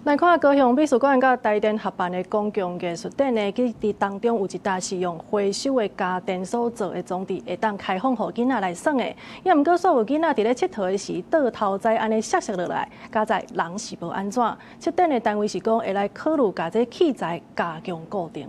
來看高雄美術館佮台電合辦的公共藝術展呢，其實當中有一搭是用回收的家電所做的裝置，會當開放予囡仔來耍的。也毋過，煞有囡仔佇咧𨑨迌的時，倒頭栽按呢摔摔落來，佳哉人是無按怎。策展的單位是講會來考慮共這器材加強固定。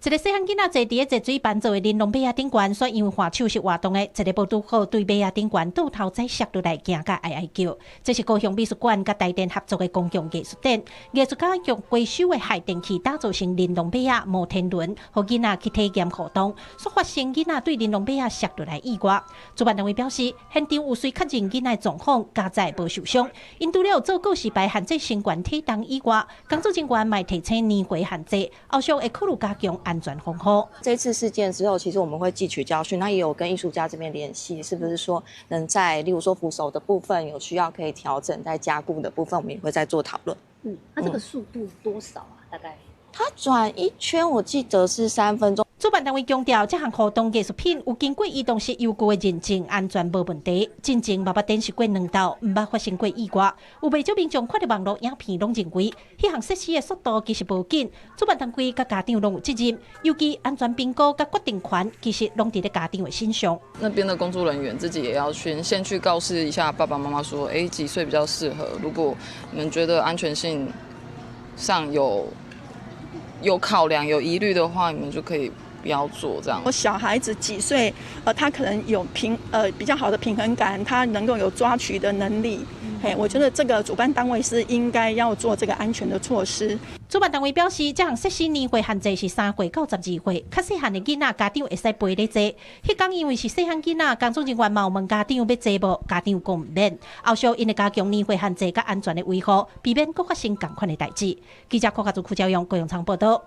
一个細漢囡仔坐佇咧坐水盤做的玲瑯馬仔頂懸，煞因為滑手是活動的，一个無拄好對馬仔頂懸倒頭栽摔落來，驚甲哀哀叫。這是高雄美術館佮台電合作的公共藝術展，藝術家用回收的氦電器打造成玲瑯馬仔摩天輪，予囡仔去體驗互動，煞發生囡仔對玲瑯馬仔摔落來意外。主辦單位表示，現場有隨確認囡仔狀況，佳哉無受傷。𪜶除了做告示牌限制身懸體重以外，工作人員嘛提醒年歲限制，後續會考慮加強安全防護。這次事件之後，其實我們會汲取教訓，那也有跟藝術家這邊聯繫，是不是說能在例如說扶手的部分有需要可以調整，在加固的部分，我們也會再做討論。嗯，那這個速度多少啊？大概？它轉一圈，我記得是3分鐘。主辦單位強調，這項互動藝術品有經過移動式遊具的認證，安全無問題。進前嘛捌展示過兩度，毋捌發生過意外。有袂少民眾看著網路影片，攏認為，彼項設施的速度其實無緊。主辦單位佮家長攏有責任，尤其安全評估佮決定權，其實攏佇咧家長的身上。那邊的工作人員自己也要去先去告示一下爸爸媽媽，說，欸，幾歲比較適合？如果你們覺得安全性上有考量、有疑慮的話，你們就可以不要做這樣。我小孩子幾歲？他可能有比較好的平衡感，他能夠有抓取的能力。嘿，我覺得這個主辦單位是應該要做這個安全的措施。主辦單位表示，這項設施年歲限制是3歲到12歲，較細漢的囡仔家長會使陪咧坐。彼工因為是細漢囡仔，工作人員嘛有問家長欲坐無，家長講毋免。後續𪜶會加強年歲限制佮安全的維護，避免閣發生仝款的代誌。記者郭家祖、邱朝陽、高雄場報道。